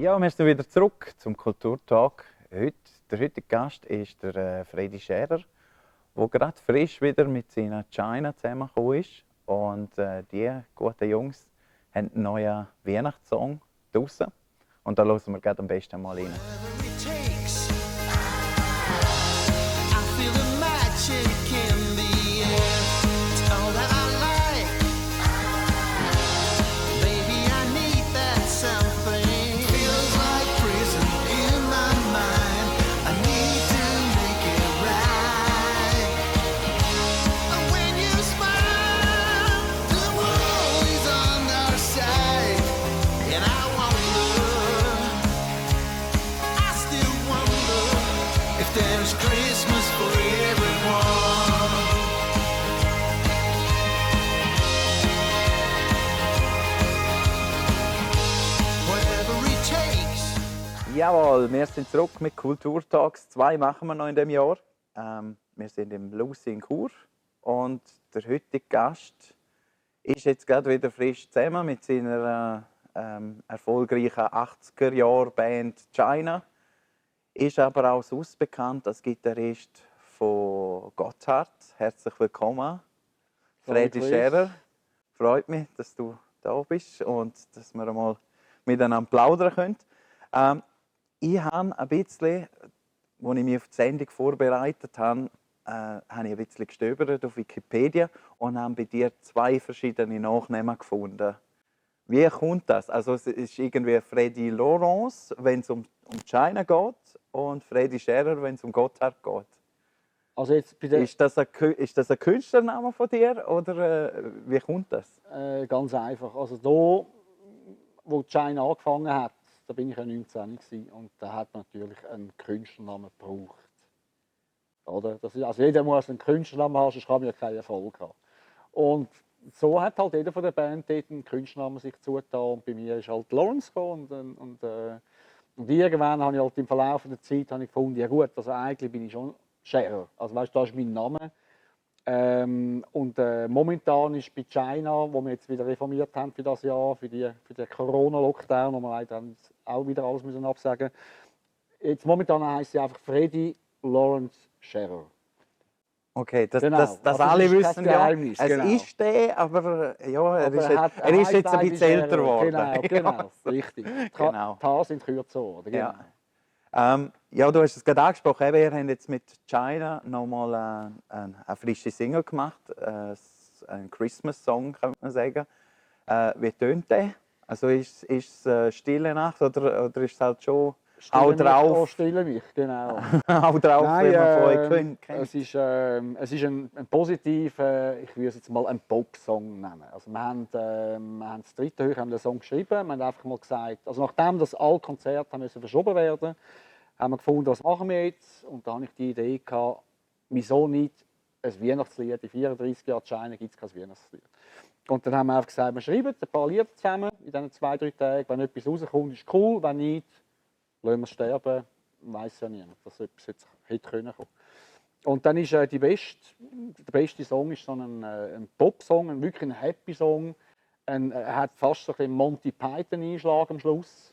Ja, wir sind wieder zurück zum Kulturtalk. Der heutige Gast ist der Freddy Scherer, der gerade frisch wieder mit seiner China zusammengekommen ist. Und die guten Jungs haben einen neuen Weihnachtssong draussen. Und da hören wir gerade am besten mal rein. Jawohl, wir sind zurück mit Kulturtalks. 2 machen wir noch in diesem Jahr. Wir sind im Lucy in Chur und der heutige Gast ist jetzt gerade wieder frisch zusammen mit seiner erfolgreichen 80er-Jahr-Band China. Ist aber auch sonst bekannt als Gitarrist von Gotthard. Herzlich willkommen, Freddy Scherer. Freut mich, dass du da bist und dass wir einmal miteinander plaudern können. Ich habe ein bisschen, als ich mich auf die Sendung vorbereitet habe, habe ich ein bisschen gestöbert auf Wikipedia und habe bei dir 2 verschiedene Nachnamen gefunden. Wie kommt das? Also es ist irgendwie Freddy Laurence, wenn es um China geht, und Freddy Scherer, wenn es um Gotthard geht. Also jetzt bei der Ist das ein Künstlername von dir oder wie kommt das? Ganz einfach. Also da, wo China angefangen hat, da bin ich ja 19 gewesen, und da hat man natürlich einen Künstlernamen gebraucht. Oder? Das ist, also jeder muss einen Künstlernamen haben, sonst kann man ja keinen Erfolg haben. Und so hat halt jeder von der Band dort einen Künstlernamen sich zugetan, und bei mir ist halt Lawrence gekommen. Und irgendwann habe ich halt im Verlauf der Zeit gefunden, ja gut, also eigentlich bin ich schon Scherer. Also weißt, das ist mein Name. Momentan ist bei China, wo wir jetzt wieder reformiert haben für das Jahr, für den Corona-Lockdown, wo wir leider auch wieder alles müssen absagen müssen. Jetzt momentan heisst sie einfach Freddy Laurence Scherer. Okay, dass Genau. alle ist wissen, kein ja, Geheimnis, es genau. ist der, aber ja, er ist heisst jetzt ein eigentlich bisschen älter Scherer. geworden. Genau, richtig. Genau. Die Haare sind kürzer geworden, genau. Ja. Ja, du hast es gerade angesprochen, wir haben jetzt mit China nochmal eine frische Single gemacht, ein Christmas-Song, könnte man sagen. Wie tönt der? Also ist es Stille Nacht oder ist es halt schon auch drauf? Stille mich, genau. Auch drauf, Nein, wenn man von euch kennt. es ist ein positiver, ich würde es jetzt mal einen Pop-Song nennen. Also wir haben das dritte Höch, haben den Song geschrieben, wir haben einfach mal gesagt, also nachdem das alle Konzerte haben verschoben werden, haben wir gefunden, was machen wir jetzt? Und da hatte ich die Idee gehabt, wieso nicht ein Weihnachtslied? In 34 Jahren China gibt es kein Weihnachtslied. Und dann haben wir einfach gesagt, wir schreiben ein paar Lieder zusammen in diesen 2-3 Tagen. Wenn etwas rauskommt, ist cool, wenn nicht, lassen wir es sterben. Weiss ja niemand, dass etwas jetzt hätte kommen können. Und dann ist der beste Song ist so ein Pop-Song, wirklich ein Happy-Song. Er hat fast so ein bisschen Monty Python-Einschlag am Schluss.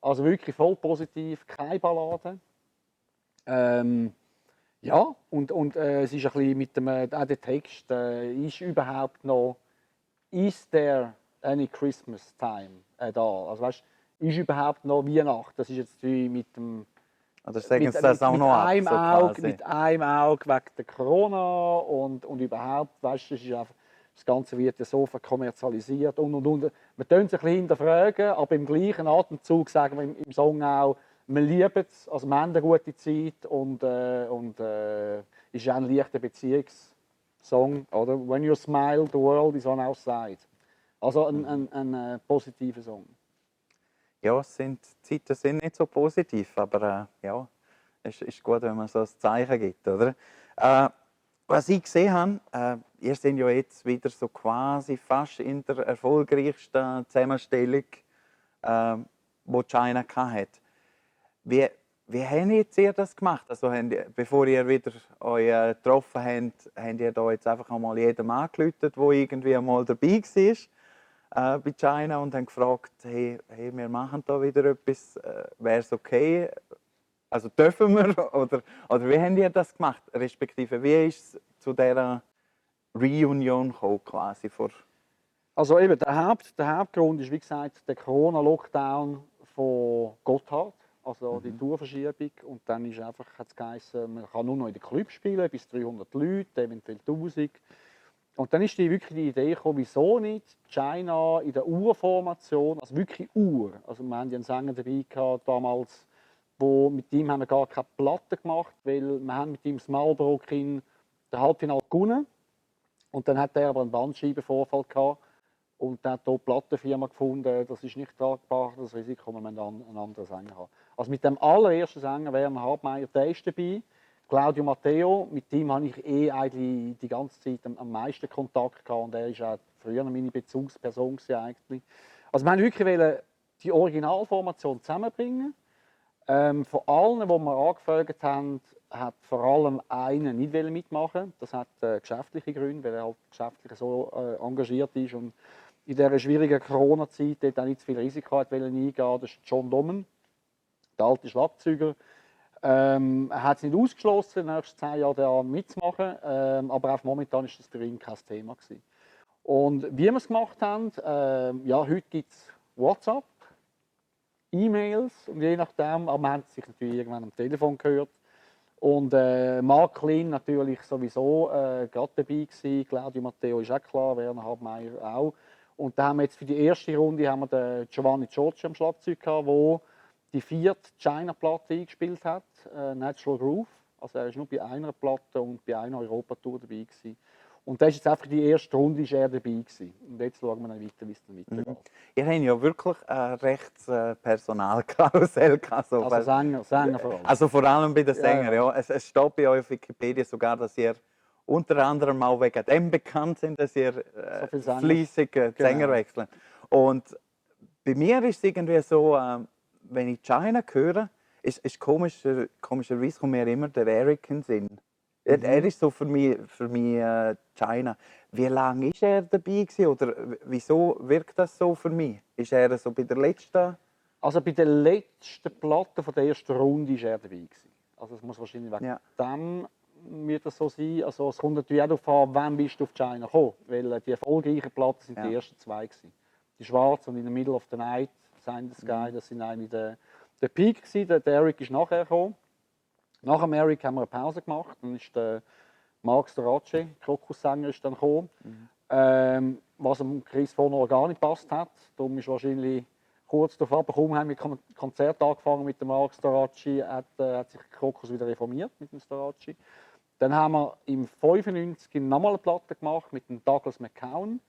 Also wirklich voll positiv, keine Ballade. Ja, und es ist ein bisschen mit dem auch der Text, ist überhaupt noch «Is there any Christmas time da?» Also weißt, ist überhaupt noch Weihnachten? Das ist jetzt wie mit dem Oder sagen Sie das auch noch ab, einem so Auge, mit einem Auge wegen der Corona und überhaupt, weißt, das Ganze wird ja so verkommerzialisiert und. Wir können sich ein bisschen hinterfragen, aber im gleichen Atemzug sagen wir im Song auch, wir lieben es, also wir haben eine gute Zeit und ist auch ein leichter Beziehungssong, oder? «When you smile, the world is on our side». Also ein positiver Song. Ja, die Zeiten sind nicht so positiv, aber ja, es ist gut, wenn man so ein Zeichen gibt, oder? Was ich gesehen habe, ihr seid ja jetzt wieder so quasi fast in der erfolgreichsten Zusammenstellung, die China hatte. Wie habt ihr das gemacht? Also, bevor ihr wieder euch getroffen habt ihr da jetzt einfach einmal jedem angerufen, der irgendwie einmal dabei war? bei China und haben gefragt, hey, wir machen da wieder etwas, wäre es okay? Also dürfen wir? Oder wie haben ihr das gemacht? Respektive, wie ist es zu dieser Reunion gekommen, quasi vor? Also eben, der Hauptgrund ist, wie gesagt, der Corona-Lockdown von Gotthard, also die Tourverschiebung. Und dann ist einfach, hat es geheißen, man kann nur noch in den Club spielen, bis 300 Leute, eventuell 1000. Und dann ist wirklich die Idee gekommen, wieso nicht China in der Urformation, also wirklich Ur. Also wir haben ja einen Sänger dabei gehabt, damals, mit ihm haben wir gar keine Platte gemacht, weil wir haben mit ihm das Marlboro King den Halbfinale gewonnen. Und dann hat er aber einen Bandscheibenvorfall gehabt. Und dann hat hier die Plattenfirma gefunden, das ist nicht tragbar, das Risiko, wir müssen einen anderen Sänger haben. Also mit dem allerersten Sänger, Werner Hartmeier, der ist dabei. Claudio Matteo, mit dem habe ich eigentlich die ganze Zeit am meisten Kontakt gehabt. Und er war auch früher meine Bezugsperson eigentlich. Also wir wollten wirklich die Originalformation zusammenbringen. Von allen, die wir angefragt haben, hat vor allem einer nicht mitmachen. Das hat geschäftliche Gründe, weil er halt geschäftlich so engagiert ist und in dieser schwierigen Corona-Zeit dort auch nicht zu viel Risiko hat eingehen. Das ist John Domen, der alte Schlagzeuger. Er hat es nicht ausgeschlossen, in den nächsten 10 Jahren mitzumachen, aber auch momentan ist das für ihn kein Thema gewesen. Und wie wir es gemacht haben, heute gibt es WhatsApp, E-Mails und je nachdem, aber man hat sich natürlich irgendwann am Telefon gehört. Und Mark Lin natürlich sowieso gerade dabei gewesen, Claudio Matteo ist auch klar, Werner Hartmeier auch. Und da haben wir jetzt für die erste Runde haben wir den Giovanni Giorgio am Schlagzeug gehabt, der die 4. China-Platte eingespielt hat, Natural Groove. Also er war nur bei einer Platte und bei einer Europatour dabei gewesen. Und das ist jetzt einfach die erste Runde, ist er dabei gewesen. Und jetzt schauen wir dann weiter, wie es dann weitergeht. Ihr habt ja wirklich ein rechts Personalkarussell gehabt. So. Also Sänger vor allem. Also vor allem bei den Sängern, Ja. Es steht bei euch auf Wikipedia sogar, dass ihr unter anderem auch wegen dem bekannt sind, dass ihr fleissig Sänger wechseln. Und bei mir ist es irgendwie so, wenn ich China höre, ist komischerweise kommt mir immer der Eric in den Sinn. Er ist so für mich China. Wie lange ist er dabei gewesen, oder wieso wirkt das so für mich? Ist er so bei der letzten? Also bei der letzten Platte von der ersten Runde war er dabei gewesen. Also es muss wahrscheinlich wegen dem wird das so sein. Also es kommt natürlich auch darauf an, wann bist du auf China gekommen. Weil die erfolgreichen Platten sind die ersten 2 gewesen. Die Schwarze und in the Middle of the Night, Sign the Sky, das sind eigentlich der Peak gewesen. Der Eric ist nachher gekommen. Nach dem Eric haben wir eine Pause gemacht. Dann ist der Mark Storace, Krokussänger, ist dann gekommen. Was dem Chris vorne gar nicht gepasst hat. Darum ist wahrscheinlich kurz darauf kaum haben wir Konzert angefangen mit dem Mark Storace, hat sich Krokus wieder reformiert mit dem Storace. Dann haben wir im 95 nochmal eine Platte gemacht mit dem Douglas McCown.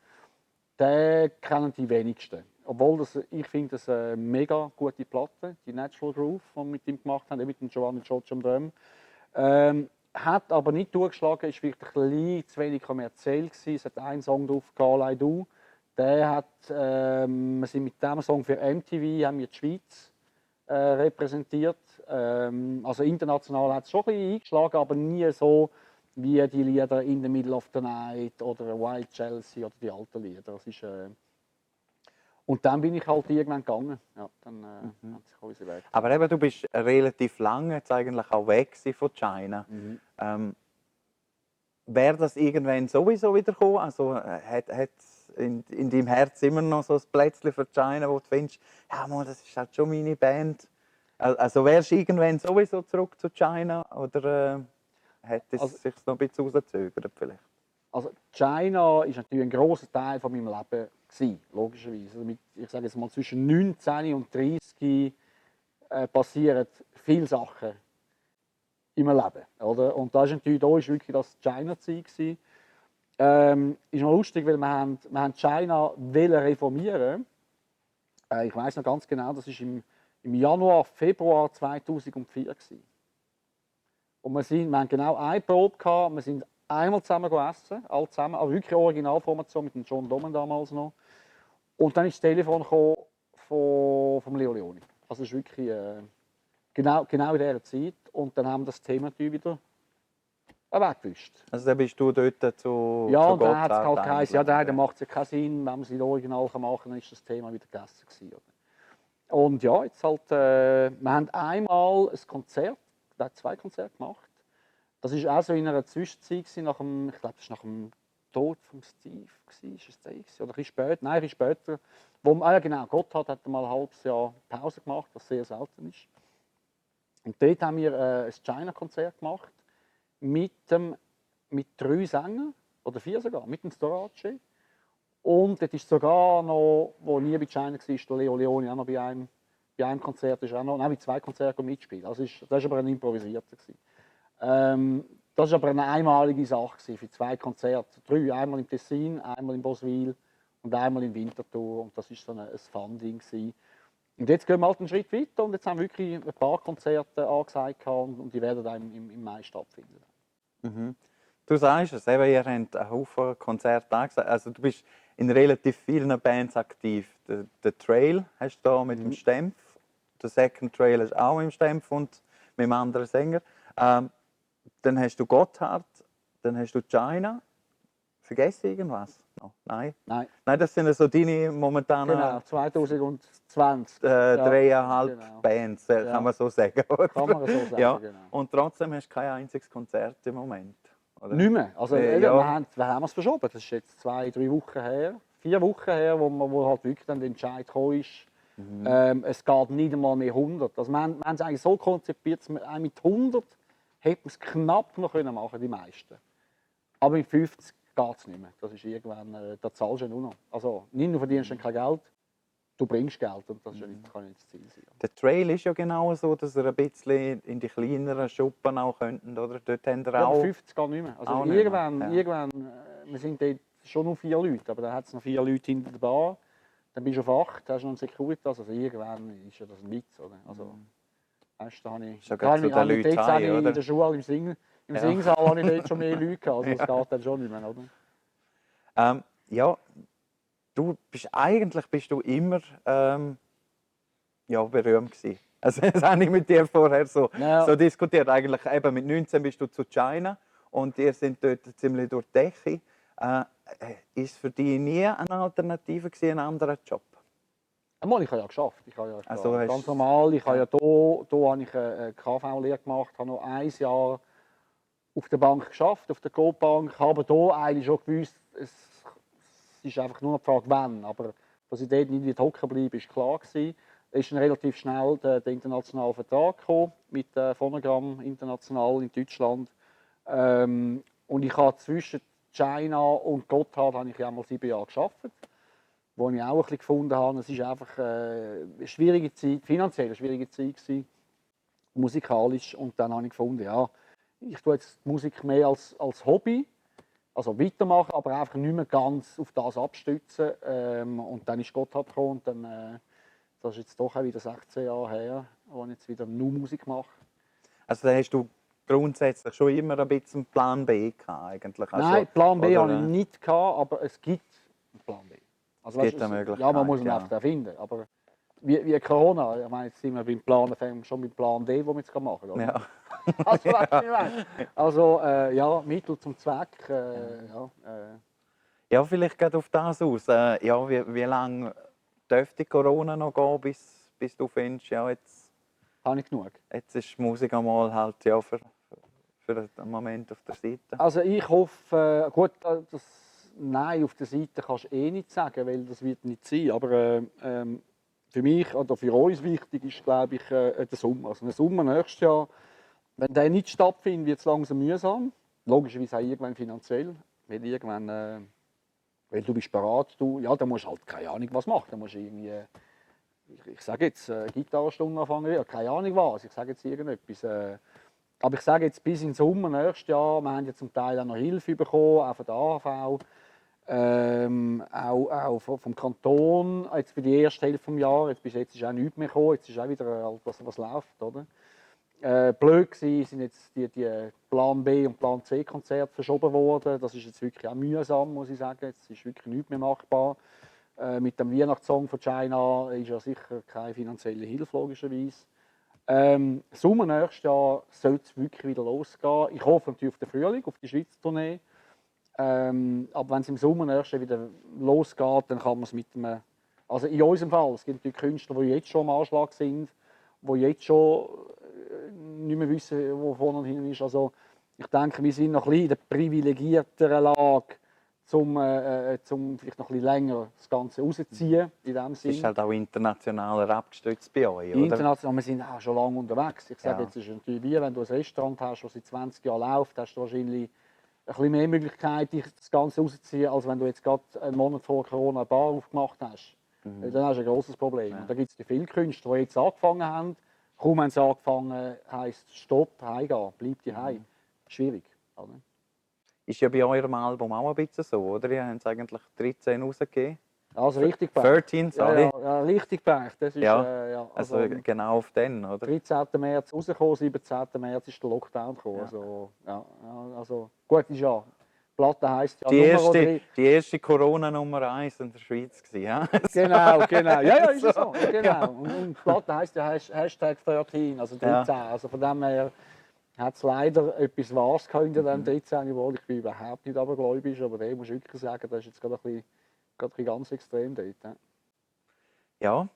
Den kennen die wenigsten. Obwohl ich finde, das eine mega gute Platte, die Natural Groove, die wir mit ihm gemacht haben, mit dem Giovanni Giorgio am Drum. Hat aber nicht durchgeschlagen, ist vielleicht ein bisschen zu wenig kommerziell gewesen. Es hat einen Song drauf, «Carl I Do». Wir sind mit diesem Song für MTV haben wir die Schweiz repräsentiert. Also international hat es schon ein bisschen eingeschlagen, aber nie so wie die Lieder «In the Middle of the Night» oder «Wild Chelsea» oder die alten Lieder. Das ist, und dann bin ich halt irgendwann gegangen. Ja, dann hat sich alles weg. Aber eben, du bist relativ lange jetzt eigentlich auch weg von China. Wäre das irgendwann sowieso wieder gekommen? Also hat in deinem Herz immer noch so ein Plätzchen für China, wo du findest, ja, Mann, das ist halt schon meine Band. Also wärst du irgendwann sowieso zurück zu China oder hätte es sich noch ein bisschen rausgezögert vielleicht? Also China war natürlich ein grosser Teil von meinem Leben gewesen, logischerweise. Also ich sage jetzt mal, zwischen 19 und 30 passieren viele Sachen in meinem Leben. Oder? Und da ist wirklich das China-Zeit gewesen. Ist noch lustig, weil wir haben China reformieren. Ich weiß noch ganz genau, das war im Januar, Februar 2004 gewesen. Und wir haben genau eine Probe gehabt. Wir sind einmal zusammen essen, alle zusammen, aber wirklich Originalformation mit dem John Domen damals noch. Und dann ist das Telefon gekommen vom Leo Leoni. Also es ist wirklich genau in dieser Zeit. Und dann haben wir das Thema natürlich wieder weggewischt. Also dann bist du dort Ja, zu und dann hat es Gotthard halt geheißen, ja, dann eingeladen. macht es ja keinen Sinn, wenn man es nicht original machen kann, dann ist das Thema wieder gegessen gewesen, oder? Und ja, jetzt halt, wir haben einmal ein Konzert, wir haben 2 Konzerte gemacht. Das war auch so in einer Zwischenzeit gewesen, nach dem, ich glaube, das war nach dem Tod von Steve, ist es der gewesen? Oder ein bisschen später, nein, ein bisschen später. Ja genau, Gotthard hat mal ein halbes Jahr Pause gemacht, was sehr selten ist. Und dort haben wir ein China-Konzert gemacht mit 3 Sängern, oder 4 sogar, mit dem Storace. Und dort ist sogar noch, wo nie bei China war, der Leo Leone auch noch bei einem Konzert, ist auch noch, nein, bei 2 Konzerten mitgespielt. Also das war aber ein improvisierter. Das war aber eine einmalige Sache für 2 Konzerte. 3, einmal im Tessin, einmal in Boswil und einmal in Winterthur. Und das war so ein Fun-Ding. Und jetzt gehen wir halt einen Schritt weiter und jetzt haben wir wirklich ein paar Konzerte angesagt und die werden dann im Mai stattfinden. Mhm. Du sagst es, eben, ihr habt einen Haufen Konzerte angesagt. Also du bist in relativ vielen Bands aktiv. Der Trail hast du da mit dem Stempf, der Second Trail ist auch mit dem Stempf und mit einem anderen Sänger. Dann hast du Gotthard, dann hast du China. Vergesse ich irgendwas? No. Nein? Nein. Nein, das sind so deine momentanen Genau, 2020. 3,5 genau. Bands, Ja. kann man so sagen. Oder? Kann man so sagen, Ja. genau. Und trotzdem hast du kein einziges Konzert im Moment. Oder? Nicht mehr. Also, Ja. wir haben es verschoben. Das ist jetzt 2, 3 Wochen her. 4 Wochen her, wo halt wirklich dann der Entscheid gekommen ist. Es geht nicht einmal mehr 100. Also, wir haben es eigentlich so konzipiert, dass wir auch mit 100 hätten es knapp noch machen können, die meisten. Aber mit 50 geht es nicht mehr. Das ist irgendwann, da zahlst du ja nur noch. Also, nicht nur verdienst du kein Geld, du bringst Geld und das kann nicht das Ziel sein. Der Trail ist ja genau so, dass er ein bisschen in die kleineren Schuppen auch könnten, oder? Dort haben wir Ja, aber auch... 50 geht nicht mehr. Also auch nicht irgendwann, mehr, ja. wir sind dort schon noch 4 Leute, aber dann hat es noch 4 Leute hinter der Bar. Dann bist du auf 8, hast du noch einen Securitas. Also irgendwann ist ja das ein Witz, oder? Also, weißt du, da habe ich, Schon gerade zu den Leuten dort heim, in oder? der Schule, im Singsaal habe ich dort schon mehr Leute gehabt. Also das geht dann schon nicht mehr, oder? Ja, eigentlich bist du immer ja, berühmt gewesen. Also das habe ich mit dir vorher so diskutiert. Eigentlich eben mit 19 bist du zu China und ihr sind dort ziemlich durch die Decke. Ist für dich nie eine Alternative gewesen, ein anderer Job? Einmal, ich habe ja geschafft. Ich habe ja Also ganz normal. Ich habe ja hier habe ich eine KV-Lehre gemacht, habe noch 1 Jahr auf der Bank geschafft, auf der Coop-Bank. Habe hier eigentlich schon gewusst, es ist einfach nur eine Frage, wann. Aber dass ich dort nicht hocken bleibe, ist klar gewesen. Es ist dann relativ schnell der internationale Vertrag gekommen mit Phonogramm international in Deutschland. Und ich habe zwischen China und Gotthard habe ich ja mal 7 Jahre gearbeitet, wo ich auch ein bisschen gefunden habe, es ist einfach eine schwierige Zeit, finanziell eine schwierige Zeit gewesen, musikalisch. Und dann habe ich gefunden, ja, ich tue jetzt die Musik mehr als Hobby, also weitermachen, aber einfach nicht mehr ganz auf das abstützen. Und dann ist Gotthard gekommen und dann, das ist jetzt doch auch wieder 16 Jahre her, wo ich jetzt wieder nur Musik mache. Also da hast du grundsätzlich schon immer ein bisschen einen Plan B gehabt, eigentlich? Also, Nein, Plan B oder, hatte ich nicht gehabt, aber es gibt einen Plan B. Also, es gibt eine Möglichkeit. Ja, man muss ihn einfach erfinden. Aber wie Corona, ich meine, jetzt sind wir beim Plan, schon beim Plan D, den wir jetzt machen können. Ja. Also, also ja, Mittel zum Zweck. Ja, vielleicht geht auf das aus. Ja, wie lange dürfte Corona noch gehen, bis du findest, ja, jetzt habe ich genug. Jetzt ist die Musik einmal halt, ja, für einen Moment auf der Seite. Also ich hoffe, gut, nein, auf der Seite kannst du eh nicht sagen, weil das wird nicht sein. Aber für mich oder für uns wichtig ist, glaube ich, der Sommer. Also der Sommer nächstes Jahr, wenn der nicht stattfindet, wird es langsam mühsam. Logischerweise auch irgendwann finanziell, weil irgendwann, weil du bist bereit, dann musst du halt keine Ahnung was machen. Dann musst du irgendwie, ich sage jetzt, Gitarrenstunde anfangen, ja, keine Ahnung was, ich sage jetzt irgendetwas. Aber ich sage jetzt bis in den Sommer nächstes Jahr, wir haben ja zum Teil auch noch Hilfe bekommen, auch von der AHV, auch vom Kanton, jetzt für die erste Hälfte des Jahres, bis jetzt ist auch nichts mehr gekommen, jetzt ist auch wieder was läuft, oder? Blöd gewesen, sind jetzt die Plan B und Plan C Konzerte verschoben worden, das ist jetzt wirklich auch mühsam, muss ich sagen, jetzt ist wirklich nichts mehr machbar. Mit dem Weihnachtssong von China ist ja sicher keine finanzielle Hilfe, logischerweise. Sommer nächstes Jahr soll es wirklich wieder losgehen. Ich hoffe natürlich auf den Frühling, auf die Schweizer Tournee. Aber wenn es im Sommer nächstes Jahr wieder losgeht, dann kann man es mit einem... Also in unserem Fall, es gibt natürlich Künstler, die jetzt schon am Anschlag sind, die jetzt schon nicht mehr wissen, wo vorne und hinten ist. Also ich denke, wir sind noch ein bisschen in der privilegierteren Lage, zum vielleicht noch ein bisschen länger das Ganze rauszuziehen. In dem Es ist Sinn. halt auch internationaler abgestützt bei euch, oder? International, wir sind auch schon lange unterwegs. Ich sage, Ja. jetzt ist es natürlich wie, wenn du ein Restaurant hast, das seit 20 Jahren läuft, hast du wahrscheinlich ein bisschen mehr Möglichkeit, dich das Ganze rauszuziehen, als wenn du jetzt gerade einen Monat vor Corona eine Bar aufgemacht hast. Dann hast du ein großes Problem. Und da gibt es viele Künstler, die jetzt angefangen haben. Kaum haben sie angefangen, heisst Stopp, heimgehen, bleib daheim. Schwierig. Oder? Ist ja bei eurem Album auch ein bisschen so, oder? Ihr habt es eigentlich 13 rausgegeben. Also richtig pech. 13, sorry. Ja, richtig pech. Das ist, Ja. also, Also genau auf den, oder? 13. März rausgekommen, 17. März ist der Lockdown gekommen. Ja. Also, also, gut ist ja. Platte heisst ja Die erste Corona-Nummer 1 in der Schweiz gewesen, ja? Genau. Ja, ist es so. So, Genau. ja. Und die Platte heisst ja Hashtag 13, also 13. Also von dem her hat es leider etwas Wahres gehabt in dem 13, obwohl ich bin überhaupt nicht abergläubisch, aber der muss ich wirklich sagen, das ist jetzt gerade ein bisschen ganz extrem dort. Ja. Ja.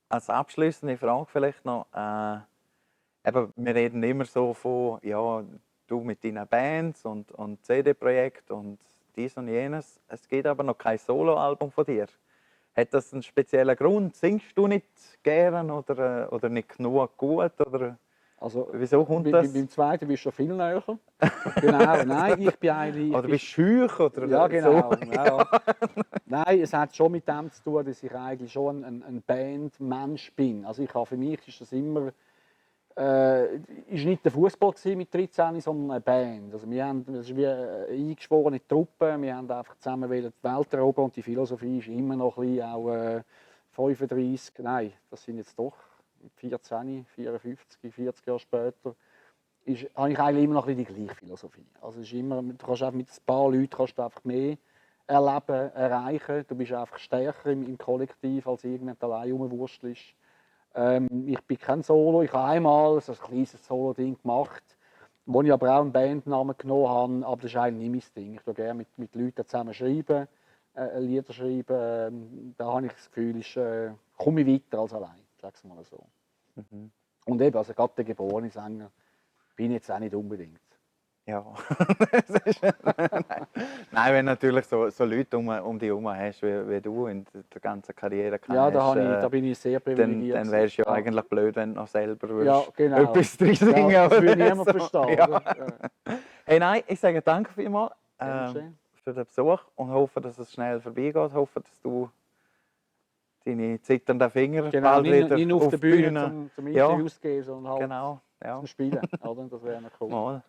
Als abschließende Frage vielleicht noch. Eben, wir reden immer so von, ja, du mit deinen Bands und CD-Projekt und dies und jenes. Es gibt aber noch kein Soloalbum von dir. Hat das einen speziellen Grund? Singst du nicht gern oder nicht genug gut? Oder Also, wieso kommt das? Beim zweiten bist du schon viel näher. Genau, nein, ich bin eigentlich... Oder bist du schüch? Oder Ja, genau. So? Ja. Nein, es hat schon mit dem zu tun, dass ich eigentlich schon ein Bandmensch bin. Also für mich ist das immer... ist nicht der Fußball mit 13, sondern eine Band. Also das ist wie eine eingeschworene Truppe. Wir haben einfach zusammen die Welt erobern und die Philosophie ist immer noch ein bisschen auch 35, nein, das sind jetzt doch 14, 54, 40 Jahre später, habe ich eigentlich immer noch ein bisschen die gleiche Philosophie. Also es ist immer, du kannst einfach mit ein paar Leuten kannst du einfach mehr erleben, erreichen. Du bist einfach stärker im Kollektiv, als irgendjemand allein rumwurstelst. Ich bin kein Solo. Ich habe einmal so ein kleines Solo-Ding gemacht, wo ich aber auch einen Bandnamen genommen habe. Aber das ist eigentlich nicht mein Ding. Ich schreibe gerne mit Leuten zusammen schreiben, Lieder schreiben. Da habe ich das Gefühl, komme ich weiter als allein. Sag's mal so. Und eben, also gerade der geborene Sänger bin ich jetzt auch nicht unbedingt. Ja. Nein, wenn natürlich so Leute um dich herum hast, wie du in der ganzen Karriere Ja, hast, da bin ich sehr privilegiert. dann wäre es ja eigentlich blöd, wenn du noch selber ja, genau. etwas drin singen ja, das oder würde niemand so. verstehen. Ja. Oder? Hey, nein, ich sage danke vielmals Dankeschön. für den Besuch und hoffe, dass es schnell vorbeigeht. Hoffe, dass du deine zitternden Finger Genau, bald wieder nicht nur auf der Bühne zum Ja, Interviews geben, sondern halt genau. Ja. zum Spielen. Oder? Das wäre noch cool. Mal.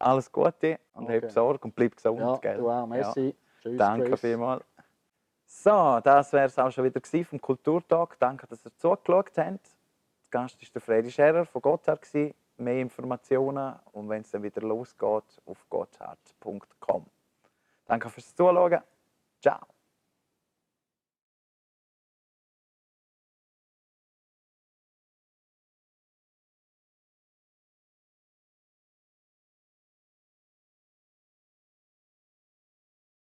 Alles Gute und Okay. hab Sorge und bleib gesund. Ja, Gell? du auch. Merci. Ja. Tschüss, Danke Chris. vielmals. So, das wäre es auch schon wieder vom Kulturtag. Danke, dass ihr zugeschaut habt. Der Gast war der Freddy Scherer von Gotthard. Mehr Informationen und wenn es dann wieder losgeht, auf gotthard.com. Danke fürs Zuschauen. Ciao.